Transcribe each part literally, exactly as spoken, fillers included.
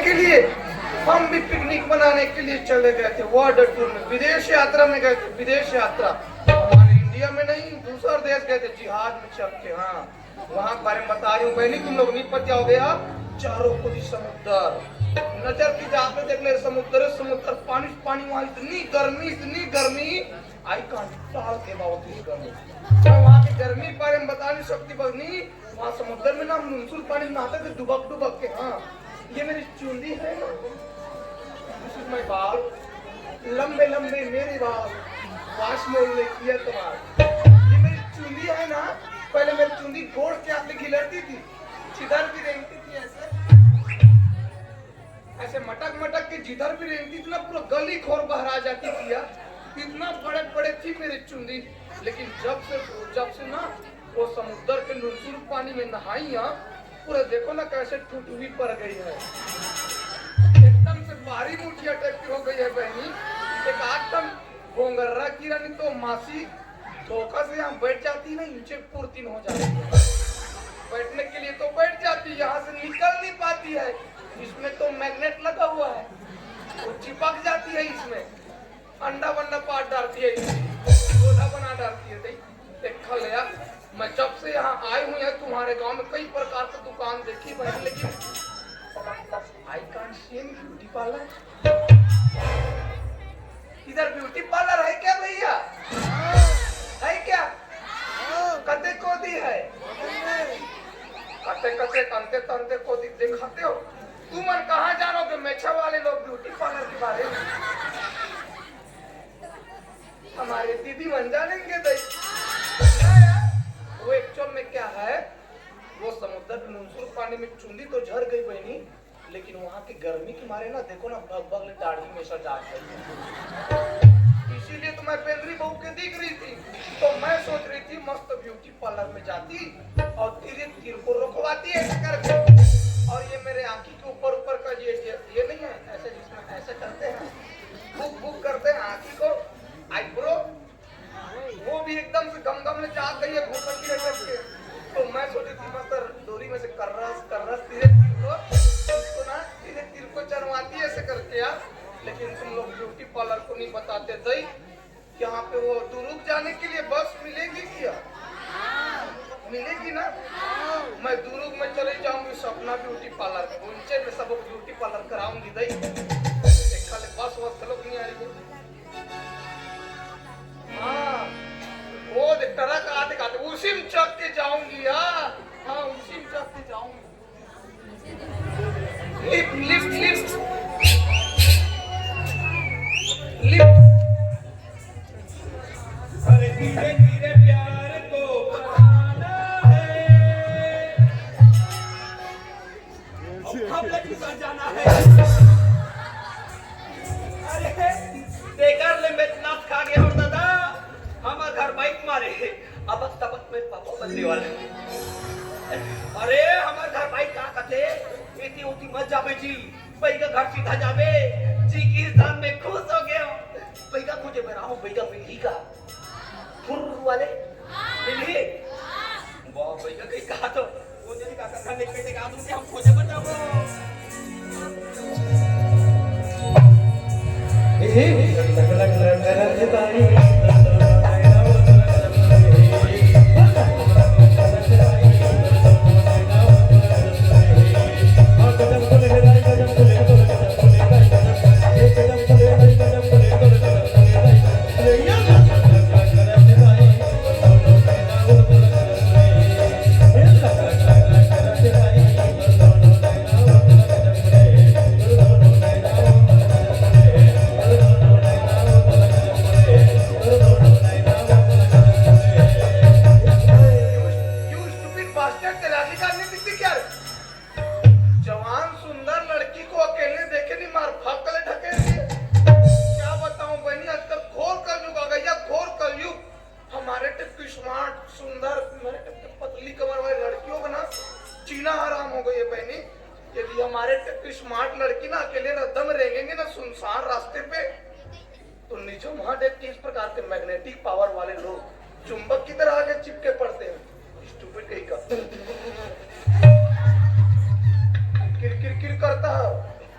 के लिए हम भी पिकनिक मनाने के लिए चले गए थे, वर्ल्ड टूर में, विदेश यात्रा में गए थे, विदेश यात्रा। हमारे इंडिया में नहीं, दूसर देश गए थे, जिहाज में चढ़ के। हाँ, वहां के बारे में बता रही हूँ बहनी, तुम लोग नहीं पहुंच जाओगे आप। चारों कोती समुद्र, नजर की जात में देख ले, समुद्र, समुद्र, पानी, पानी। वहां इतनी गर्मी, इतनी गर्मी, I can't talk about this गर्मी। मैं वहां की गर्मी के बारे में बता नहीं सकती बहनी। वहां समुद्र में ना हम नुनसुर पानी में नहाते थे, डुबक डुबक के। हाँ, ये मेरी चुंदी है ना, this is my बाल, लंबे लंबे मेरे बाल, वाश मोल ने किया कमाल। ये मेरी चुंदी है ना, पहले मेरी चुंदी गोड़ के आगे घिलरती थी, जिधर भी रेंगती थी ऐसे, ऐसे मटक मटक के जिधर भी रेंगती थी ना, पूरा गली खोर बहरा जाती थी यार। इतना बड़े बड़े थी मेरी चुंदी। लेकिन जब से, जब से ना वो समुद्र के नुनसुर पानी में नहाई है, पूरा देखो ना कैसे ठुठुही पड़ गई है, एकदम से भारी मुठिया टाइप की हो गई है बहनी। एक आध टन घोंगर्रा की रानी तो मासी धोखा से यहाँ बैठ जाती ना, नीचे पुरतिन हो जाती है। बैठने के लिए तो बैठ जाती, यहाँ से निकल नहीं पाती है। इसमें तो मैग्नेट लगा हुआ है, वो चिपक जाती है इसमें, अंडा वंडा पार डालती है, इसमें पौधा बना डालती है। देख, देखा ले यार, मैं जब से यहाँ आई हूँ यार, तुम्हारे गांव में कई प्रकार की दुकान देखी भाई, लेकिन I can't see any beauty parlour। इधर ब्यूटी पार्लर है क्या भैया? है क्या? कते कोती है? कते कते तंते तंते कोती दिखाते हो। तुमन कहाँ जानोगे मेछा वाले लोग ब्यूटी पार्लर के बारे में? हमारे दीदी मन जानेंगे भाई। वो एक्चुअल में क्या है, वो समुद्र के नुनसुर पानी में चुंदी तो झर गई बहनी, लेकिन वहां की गर्मी के मारे ना, देखो ना, भग भग ले दाढ़ी में सजा है। इसीलिए तो मैं बेंदरी बहू के दिख रही थी, तो मैं सोच रही थी मस्त ब्यूटी पार्लर में जाती और धीरे तीर को रोकवाती ऐसे करके। और ये मेरे आंखी के ऊपर ऊपर का ये ये, ये नहीं है ऐसे, जिसमें ऐसे करते हैं, बुक बुक करते हैं आंखी को, आईब्रो, वो भी एकदम से गम गम ले जात गई है घूमत की नजर के। तो मैं सोची थी मस्त डोरी में से कर्रस कर्रस धीरे तीर को, उसको ना धीरे तीर को चरवाती ऐसे करके यार। लेकिन तुम लोग ब्यूटी पार्लर को नहीं बताते दई, यहाँ पे वो दुरुग जाने के लिए बस मिलेगी क्या? मिलेगी ना? मैं दुरुग में चले जाऊंगी सपना ब्यूटी पार्लर में, उनसे मैं सबको ब्यूटी पार्लर कराऊंगी दई। देखा ले बस वस लोग नहीं आ रही है। हाँ, वो देख, ट्रक आते खाते उसी में चढ़ के जाऊंगी यार। हाँ, उसी में चढ़ के जाऊंगी। Lift, lift, lift, lift. अरे धीरे धीरे प्यार को बताना है। अब लड़की पर जाना है। अरे, तेकर ले मैं नाश खा गया और दादा, हमर घर बाइक मारे, अबक तबक में पापा बनने वाला है। अरे, हमर घर बाइक का कथे, एती ओती मत जाबे जी, बैगा घर सीधा जाबे, जी की दान में खुश हो गया। बैगा खोजे बेरा हो, बैगा मिलही का? फुर्र वाले मिलही। वाह भैया, कहीं कहा तो वो जनी का करना नहीं, बेटे का दूं हम खोजे बताओ। You stupid bastard, तेरा अधिकार नहीं दिखती क्या रे? जवान सुंदर लड़की को अकेले देखे नहीं, मार फाक ले ढकेल दिए। क्या बताऊं बहनी, आजकल घोर कलयुग आ गया, घोर कलयुग। हमारे टाइप की स्मार्ट, सुंदर, हमारे टाइप की पतली कमर वाली लड़कियों को ना जीना हराम हो गई है बहनी। यदि हमारे टाइप की स्मार्ट लड़की ना अकेले रद्दा में रेंगेंगे ना सुनसान रास्ते पे, तो निजम हार्ट अटैक के इस प्रकार के मैग्नेटिक पावर वाले लोग चुंबक की तरह आगे चिपके पड़ते हैं। स्टूपिड कहीं का। किर किर किर करता है।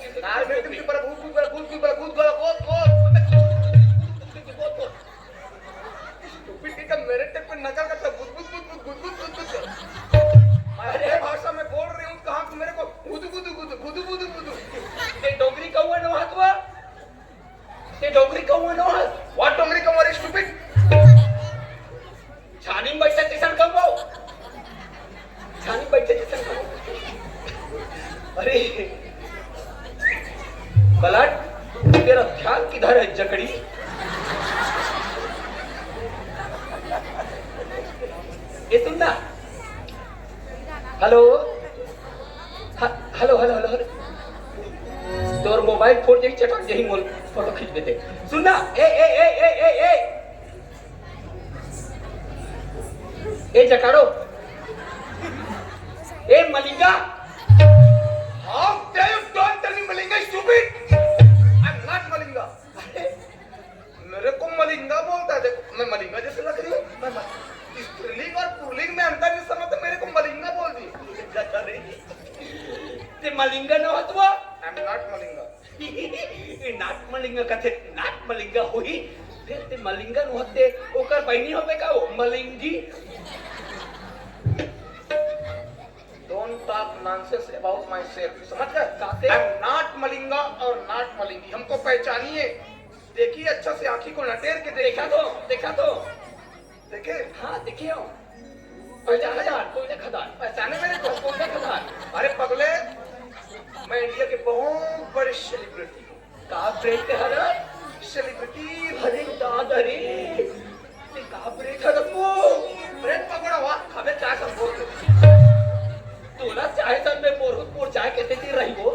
किसी नाल में तुम की पर भूत, भूत, भूत, भूत, भूत, भूत, भूत, भूत। Stupid के का मेरे टेप पे नकल करता, भूत, भूत, भूत, भूत, भूत, भूत, भूत, भूत कर। अरे भाषा में बोल रही हूँ, कहाँ को मेरे को गुदु, गुदु, गुदु, गुदु, गुदु, गुदु। ये डोगरी का हुआ ना हाथ हुआ? ये डोगरी का हुआ ना हाथ? What डोगरी का हुआ रे, stupid? छानी में बैठे किसान कब हो? छानी में बैठे किसान कब हो? अरे, बलाट, तेरा ध्यान किधर है, जकड़ी? ये सुन ना। हेलो। ह-, हेलो, हेलो, हेलो, हेलो। तोर मोबाइल फोन यही चटक, यही मोल फोटो खींच देते। सुन ना, ए, ए, ए, ए, ए, ए। ए जकाड़ो, ए Malinga. How dare you don't tell me Malinga, stupid? I'm not Malinga. अरे, मेरे को मलिंगा बोलता है। देखो, मैं मलिंगा जैसे लग रही हूँ? मैं मल-, स्त्रीलिंग और पुल्लिंग में अंतर नहीं समझता, मेरे को मलिंगा बोल दी। अरे, ते मलिंगा ना हो तो? I'm not Malinga. ये नाट मलिंगा कथे, नाट मलिंगा होही। फिर ते मलिंगा नु होते, ओकर बहिनी होबे का वो? मलिंगी। Don't talk nonsense about myself, समझ गए? काते? I'm not मलिंगा और not मलिंगी, हमको पहचानिए। देखिए अच्छा से, आंखी को लटेर के देखिए। देखा तो, देखा तो। देखे? हाँ, देखे हो। कोयला खदान, कोयला खदान। पहचाने मेरे को? कोयला खदान। अरे पगले, मैं इंडिया के बहुत बड़े सेलिब्रिटी हूँ। का ब्रेड के हरा? सेलिब्रिटी। अरे दादा रे, ते का ब्रेड हरा वो? ब्रेड पकौड़ा हुआ, खाबे चाय संग बोल। तोला चाय संग में मोर, मोर चाय कैसे दे रही वो?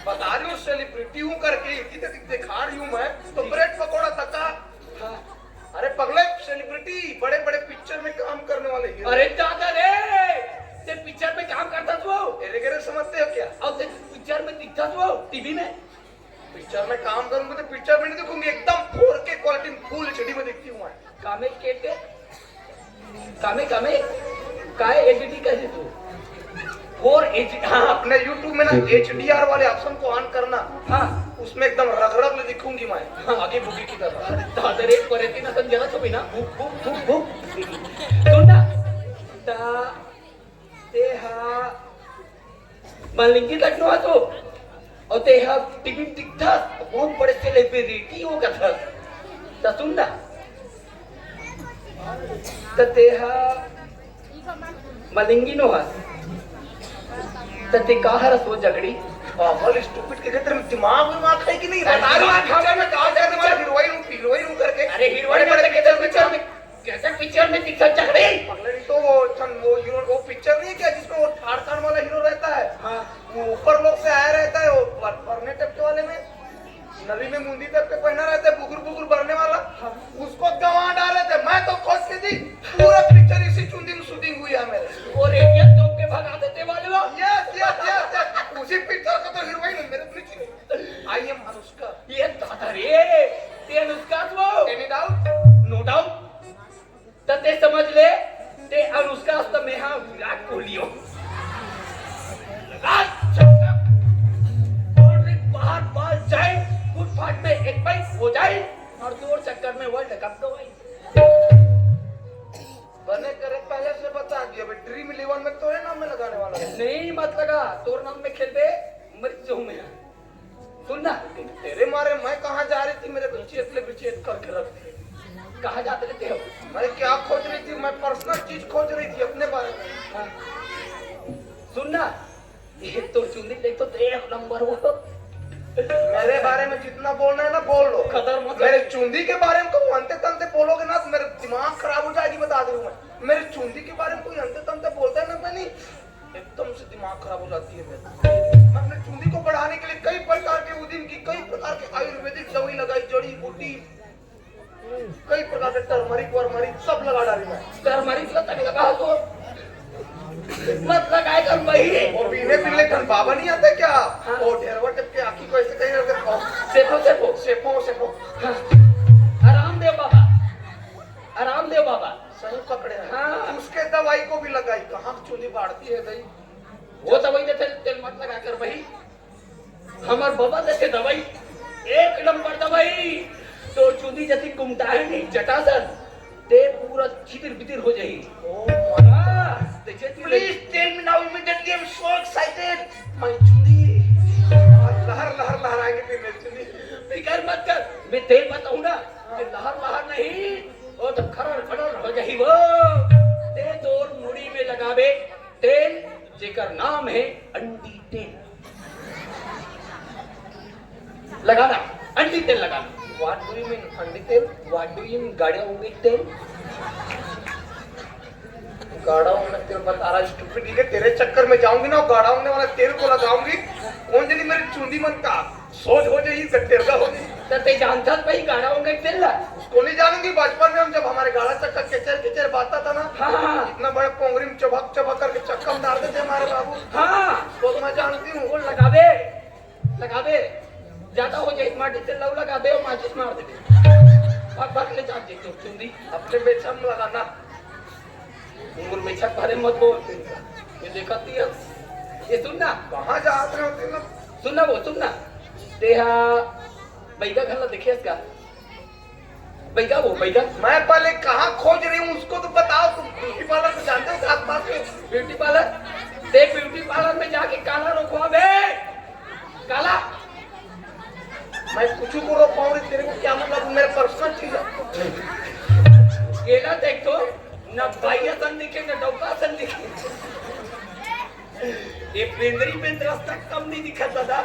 बता रही हूँ, सेलिब्रिटी हूँ करके, इतनी दिखा रही हूँ मैं, तो ब्रेड पकौड़ा तक का। हाँ। अरे पगले, सेलिब्रिटी, बड़े बड़े पिक्चर में काम करने वाले हीरो। अरे दादा रे, ते पिक्चर में काम करता तू? अरे गरे समझते हो क्या? और ते पिक्चर में दिखता तू टीवी में? पिक्चर में काम करूंगा तो पिक्चर में नहीं दिखूंगी, एकदम फोर के क्वालिटी में, फुल एचडी में दिखती हूँ मैं। कामे केटे? कामे, कामे? काय एचडी कैसे तू? फोर एच, हाँ, अपने YouTube में ना एचडीआर वाले ऑप्शन को ऑन करना। हाँ। उसमें एकदम रगड़ग में दिखूंगी मैं, हाँ। आगे बुगी की तरह। दादा रे, परेती ना समझला तो भी ना, भूख, भूख, भूख, भूख। सुन ना, ता, ते हा, मलिंगी लखनऊ तो, और ते हा टीवी में दिखता, बहुत बड़े सेलिब्रिटी हो गया था। तो सुन ना, तो ते हा मलिंगी नो हस। त ते का हरस वो जकड़ी? पागल, स्टूपिड के, तेरे में दिमाग, दिमाग है कि नहीं? अरे बता रहा हूँ, दिमाग पिक्चर में काम करने वाला हीरोइन हूँ, हीरोइन हूँ करके। अरे हीरोइन बड़े, बड़े में पिक्चर, पिक्चर में, कैसे पिक्चर में दिखा जकड़ी? पगले नहीं तो वो थन, वो हीरो, वो पिक्चर नहीं है क्या जिसमें वो ठाड़कान वाला हीरो रहता है? हाँ। वो ऊपर लोग से आया रहता है, वो पर-, परने टपके वाले में। नली में मुंदी तक के पहना रहता है, बुगुर बुगुर बरने वाला। हाँ। उसको गंवा डाले थे, मैं तो खुश के जी। पूरा पिक्चर इसी चुंदी में शूटिंग हुई है मेरे। और एरिया चौक के भगा देते वाले वो। Yes, yes, yes, yes. उसी पिक्चर का तो हीरोइन है मेरे पीछे। I am Anushka. ये दादा रे, ते अनुष्का तो। Any doubt? No doubt. त ते समझ ले, ते अनुष्का अस त मेहा विराट कोहली हो। लगा चक्कर, बाउंड्री बाहर बॉल जाए, फुटपाथ में एक बाइक हो जाए और दो चक्कर में वर्ल्ड कप गवाई। बने करे पहले से बता दिया भाई, ड्रीम इलेवन में तोरे नाम में लगाने वाला है। नहीं मत लगा, तोर नाम में खेलबे, मर जाऊं मैं। सुन ना, तेरे मारे मैं कहाँ जा रही थी, मेरे को चेत ले, चेत करके रख दे। कहाँ जाते रहते हो? मैं क्या खोज रही थी? मैं पर्सनल चीज खोज रही थी अपने बारे में। हाँ। सुन ना, ये तो चुंदी देख तो एक नंबर हो। मेरे बारे में जितना बोलना है ना, बोल लो। कदर मत मेरे चुंदी के बारे में तो अंते तंते बोलोगे ना, तो मेरे दिमाग खराब हो जाएगी, बता दे रहा हूँ मैं। मेरे चुंदी के बारे में कोई अंते तंते बोलता है ना, मैं नहीं, एकदम से दिमाग खराब हो जाती है मेरी। मैं अपने चुंदी को बढ़ाने के लिए कई प्रकार के उदिम की, कई प्रकार के आयुर्वेदिक दवाई लगाई, जड़ी बूटी, कई प्रकार के टर्मरिक वर्मरिक सब लगा डाली मैं। टर्मरिक ला तक लगा तो मत लगाए कर बही। वो पीने पीने कन बाबा नहीं आता क्या? हाँ। वो ढेरवा टप के आँखी को ऐसे कहीं रहते, ओ, सेफो, सेफो। सेफो, सेफो। हाँ। रामदेव बाबा, रामदेव बाबा। सही पकड़े हैं। हाँ। उसके दवाई को भी लगाई, कहाँ चूंदी बाढ़ती है दई। वो दवाई दे तेल, तेल मत लगा कर बही। हमर बाबा देथे दवाई, एक नंबर दवाई। तो चूंदी जतिन गुमटा है नहीं, जटासन, ते पूरा छितिर बितिर हो जाही। ओ, हाँ, ते जे तू please tell me now immediately, I am so excited. My चुंदी लहर लहर लहराएंगे फिर मेरी चुंदी। फिकर मत कर, मैं तेल बताऊं ना, ये लहर लहर नहीं, वो तो खरड़ खरड़ हो जाही वो। ते तोर मुड़ी में लगाबे तेल, जेकर नाम है अंडी तेल। लगाना, अंडी तेल लगाना। What do you mean अंडी तेल? What do you mean गाड़िया उंगई तेल? गाड़ा उंगई तेल बता रहा, स्टूपिड, ठीक है? तेरे चक्कर में जाऊंगी ना, गाड़ा उंगने वाला तेल को लगाऊंगी। कौन जनी मेरी चुंदी मन का सोच हो जाएगी, गट्टेरगा हो जाएगी। तो ते जानता भाई गाड़ा उंगई तेल ला? उसको नहीं जानूंगी। बचपन में हम जब हमारे गाड़ा चक्का केचर केचर बाजता था ना, हाँ, हाँ, हाँ। इतना बड़ा पोंगरी में चबक चबक करके चक्का में डालते थे हमारे बाबू। हाँ। वो तो मैं जानती हूँ। वो लगाबे, लगाबे। ज्यादा हो जाए, माटी तेल लाऊ लगाबे और माचिस मार देबे। भाग, भाग ले जा, देख, देख, चुंदी। अपने बेचम लगाना। उंगुर में छक भरे मत बोल। ये देखती है। ये सुन ना। कहाँ जात रहे हो तुम लोग? सुन ना वो, सुन ना। तेहा बैगा घर ला देखे इसका। बैगा वो, बैगा। मैं पहले कहाँ खोज रही हूँ, उसको तो बताओ। तुम ब्यूटी पार्लर को जानते हो आसपास में? Beauty parlour? ते ब्यूटी पार्लर में जाके काला रोकवा बे। काला। मैं कुछ को रोक पाऊँ रे, तेरे को क्या मतलब, मेरा पर्सनल चीज है। केला देख तो, न बाई असन दिखे, न डौका असन दिखे। ये बेंदरी बेंदरस तक कम नहीं दिखत दादा।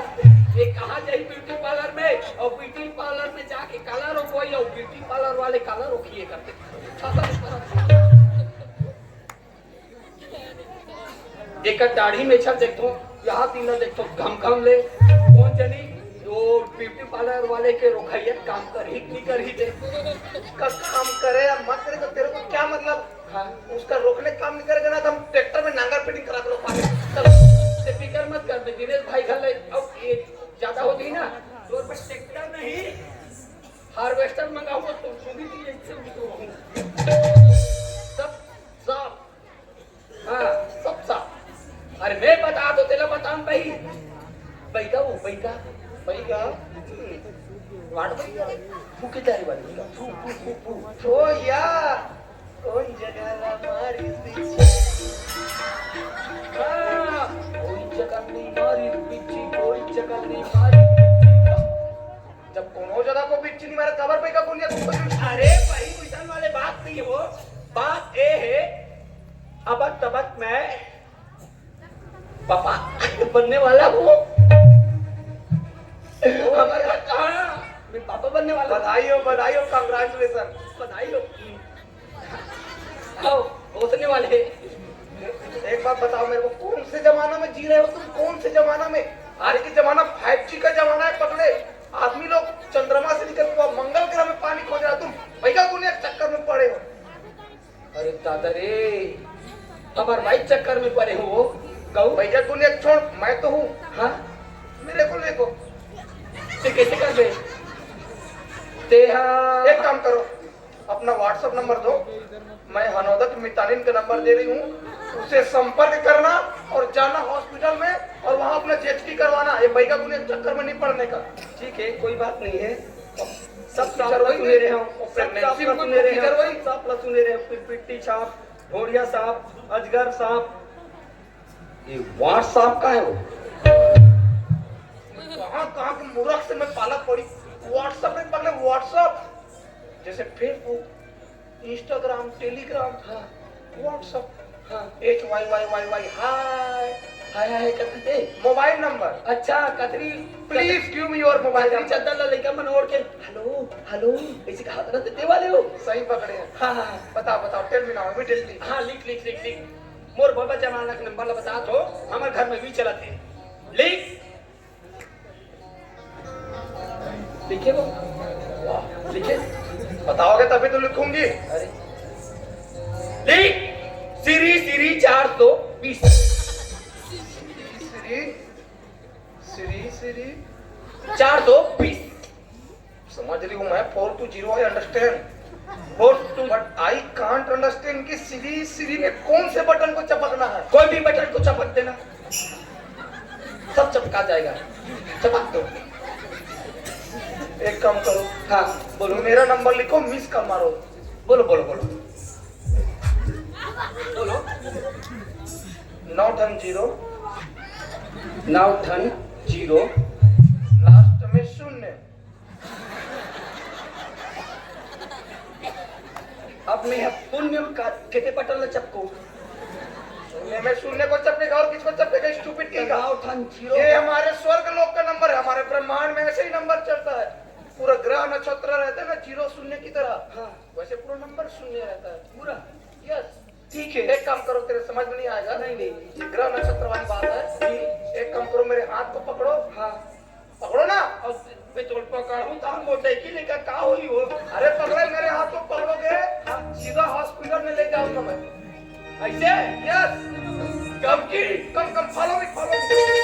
ये कहाँ जाही ब्यूटी पार्लर में, और ब्यूटी पार्लर में जाके काला रोकवाई, और ब्यूटी पार्लर वाले काला रोकिए करते। एकर दाढ़ी में छा देखो, यहाँ तीन देखो, घम घम ले। कौन जनी वो ब्यूटी पार्लर वाले के रोकइया काम करही कि नहीं करही ते? का काम करे या मत करे, तो तेरे को क्या मतलब? हाँ। उसका रोकने काम नहीं करेगा ना, तो हम ट्रैक्टर में नांगर फिटिंग करा के रोकवा ले। चल, ते फिकर मत कर, मैं दिनेश भाई घर ले, अब ये ज्यादा हो गई ना, तो बस ट्रैक्टर नहीं, हार्वेस्टर मंगाऊंगा, तो सुनी थी इससे भी तो रहूंगा। सब साफ। हाँ, सब साफ। अरे मैं बता दो, तेला बताऊं भाई। बैगा वो, बैगा। बैगा? हम्म। वाट बैगा? फूके जारी वाली बैगा। फू, फू, फू, फू। ओ यार, कोई जगह ला मारी पीछे। हाँ, कोई जगह नहीं मारी पीछे, कोई जगह नहीं मारी पीछे। जब कोनो जगह को बिच्छी नहीं मारे, कबर पे का गुनिया तुम तो अरे भाई, वैसन वाले बात नहीं हो। बात ए है, अबक तबक मैं पापा बनने वाला हूँ। हमारे, हाँ, मैं पापा बनने वाला हूँ। बधाई हो, बधाई हो, कंग्रेचुलेशन। बधाई हो। आओ, हौसले वाले। एक बात बताओ मेरे को, कौन से जमाना में जी रहे हो तुम? कौन से जमाना में? आज के जमाना फाइव जी का जमाना है, पगले। आदमी लोग चंद्रमा से निकल हुआ मंगल ग्रह में पानी खोज रहा है, तुम बैगा गुनिया के चक्कर में पड़े हो। अरे दादा रे, हमार भाई चक्कर में पड़े हो वो। गऊ बैगा गुनिया छोड़, मैं तो हूँ। हाँ? मेरे को लेको। ते कैसे कर दे? ते हाँ। एक काम करो, अपना WhatsApp नंबर दो, मैं हनौदा की मितानिन का नंबर दे रही हूँ, उसे संपर्क करना और जाना हॉस्पिटल में और वहाँ अपना जेएचटी करवाना। ये बैगा गुनिया के चक्कर में नहीं पड़ने का। ठीक है, कोई बात नहीं है। सब साफ ला सुने रहे हो, सब साफ ला सुने रहे हो, सब साफ ला सुने रहे हो, पिरपिट्टी सांप, ढोड़िया सांप, अजगर सांप। ये WhatsApp का है वो? कहाँ कहाँ के मूर्ख से मैं पाला पड़ी। WhatsApp में पगले, WhatsApp जैसे Facebook, Instagram, Telegram, हाँ। WhatsApp, हाँ। H Y Y Y Y, hi। हाय हाय करते थे। Mobile number. अच्छा, कतरी please give me your mobile कतरी number। चद्दर ला लइका मन ओढ़ के, "Hello, hello", ऐसे कहा करते थे वाले हो। सही पकड़े हैं। हाँ, हाँ, हाँ। बताओ, बताओ, tell me now, immediately। हाँ, लिख, लिख, लिख, लिख। मोर बाबा जमाना के नंबर ला बता दो, हमारे घर में भी चलत है। लिख। लिखे वो? वाह, लिखे? बताओगे तभी तो लिखूंगी। अरे। लिख, श्री श्री चार सौ बीस। श्री श्री श्री चार सौ बीस। समझ रही हूँ मैं, four two zero, I understand. Four two, but I can't understand कि श्री श्री में कौन से बटन को चपकना है। कोई भी बटन को चपक देना, सब चपका जाएगा। चपक दो। एक काम करो, हाँ, बोलो। मेरा नंबर लिखो, मिस कॉल मारो। बोलो, बोलो, बोलो। बोलो। नौ धन जीरो। नौ धन जीरो। लास्ट में शून्य। अब मैं ह शून्य का केते बटन ल चपको? शून्य में शून्य को चपकेगा और किसको चपकेगा? स्टूपिड किंग का। नौ धन जीरो। ये हमारे स्वर्ग लोक का नंबर है, हमारे ब्रह्मांड में ऐसे ही नंबर चलता है। पूरा ग्रह नक्षत्र रहता है ना जीरो शून्य की तरह, हाँ। वैसे पूरा नंबर शून्य रहता है। पूरा? यस। ठीक है। एक काम करो, तेरे समझ में नहीं आएगा। नहीं, नहीं। ये ग्रह नक्षत्र वाली बात है। एक काम करो, मेरे हाथ को पकड़ो। हाँ। पकड़ो ना। अब मैं तोर पकड़ूं तो हम मोटरसाइकिल लेकर का होई हो? अरे पकड़ो, मेरे हाथ को पकड़ोगे, हाँ। सीधा हॉस्पिटल में ले जाऊंगा मैं। ऐसे? यस। कम की? कम, कम, follow me, follow me.